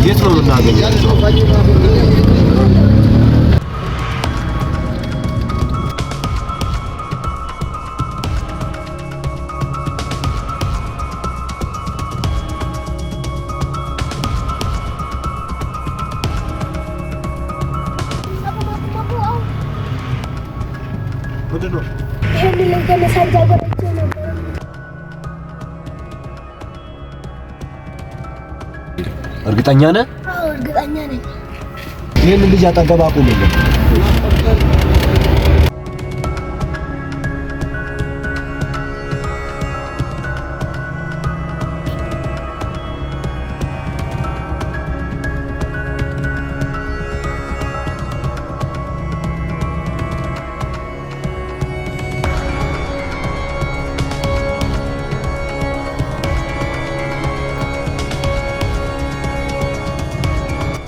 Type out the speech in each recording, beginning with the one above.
የት ነው የምናገኛቸው? ምንድን ነው? ይህንን ሳንጃ ጎረቼ ነበር። እርግጠኛ ነህ? አዎ፣ እርግጠኛ ነኝ። ይህን ልጅ አጠገብ አቁምልን።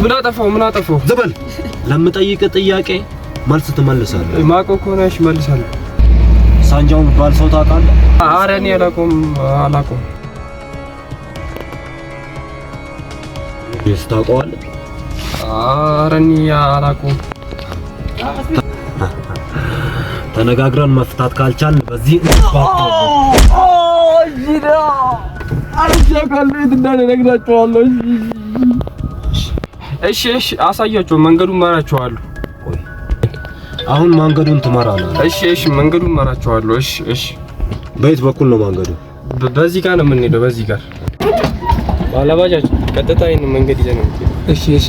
ምን አጠፋው? ምን አጠፋው? ዝም በል። ለምጠይቅህ ጥያቄ መልስ ትመልሳለህ። ማውቀው ከሆነ እሺ እመልሳለሁ። ሳንጃው የሚባል ሰው ታውቃለህ? ኧረ እኔ አላውቀውም፣ አላውቀውም። yes፣ ታውቀዋለህ? ኧረ እኔ አላውቀውም። ተነጋግረን መፍታት ካልቻልን በዚህ እነግራቸዋለሁ። እሺ እሺ፣ አሳያቸው፣ መንገዱን መራቸዋለሁ። ቆይ፣ አሁን መንገዱን ትመራለህ። እሺ እሺ፣ መንገዱን መራቸዋለሁ። እሺ እሺ። በየት በኩል ነው መንገዱ? በዚህ ጋር ነው የምንሄደው። በዚህ ጋር ባለባጃጅ ቀጥታ ይሄን መንገድ ይዘን ነው የምትሄደው። እሺ እሺ።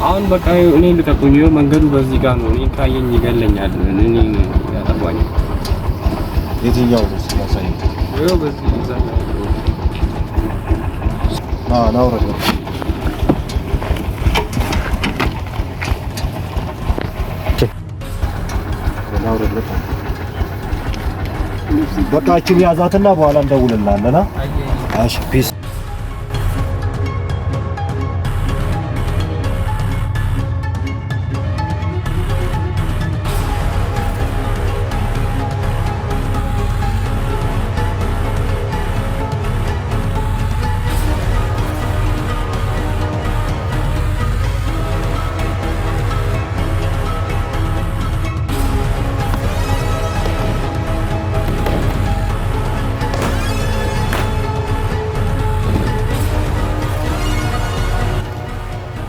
አሁን በቃ እኔ ልቀቁኝ። ይኸው መንገዱ በዚህ ጋር ነው። እኔ ካየኝ ይገለኛል። እኔ ያጠፋኛል። የትኛው ነው ያሳየኝ? ይኸው በዚህ እዛ ጋር። ና ና፣ ውረድ። ና ውረድ። በቃ በቃ እቺን ያዛትና በኋላ እንደውልልሃለን። እሺ፣ peace።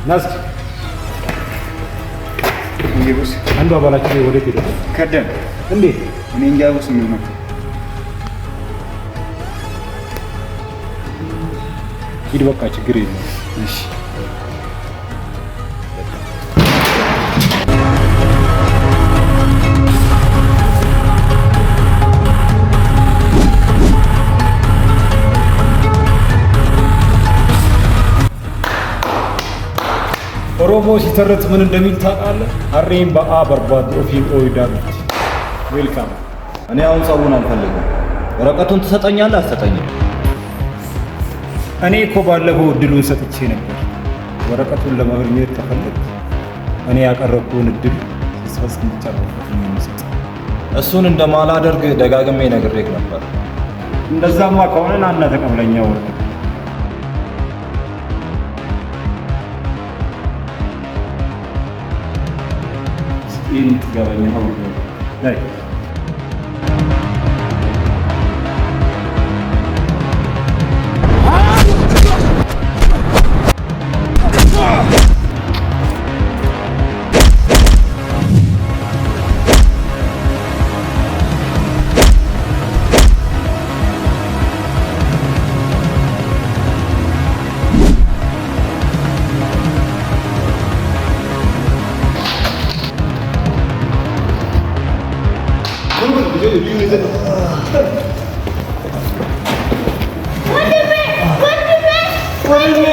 ናስኪ አንዱ አባላችን ወዴት ሄደ? ከደን። እንዴት? እኔ እንጃ boss የሚሆነው። ሂድ በቃ፣ ችግር የለም። እሺ። ኦሮሞ ሲተርት ምን እንደሚል ታውቃለህ? Harreen ba'aa barbaaddu ofiin ooyidaa dhufti። Welcome። እኔ አሁን ጸቡን አልፈልግም። ወረቀቱን ትሰጠኛለህ አትሰጠኝም? እኔ እኮ ባለፈው እድሉን ሰጥቼ ነበር። ወረቀቱን ለማግኘት ከፈለግ እኔ ያቀረብኩውን እድል ስትፈጽም ብቻ ነው ወረቀቱን የምሰጥ። እሱን እንደማላደርግ ደጋግሜ ነግሬህ ነበር። እንደዛማ ከሆነ ናና ተቀብለኛ ወረቀት። ይህን ጥጋበኛ ላይ ወንድሜ ወንድሜ ወንድሜ።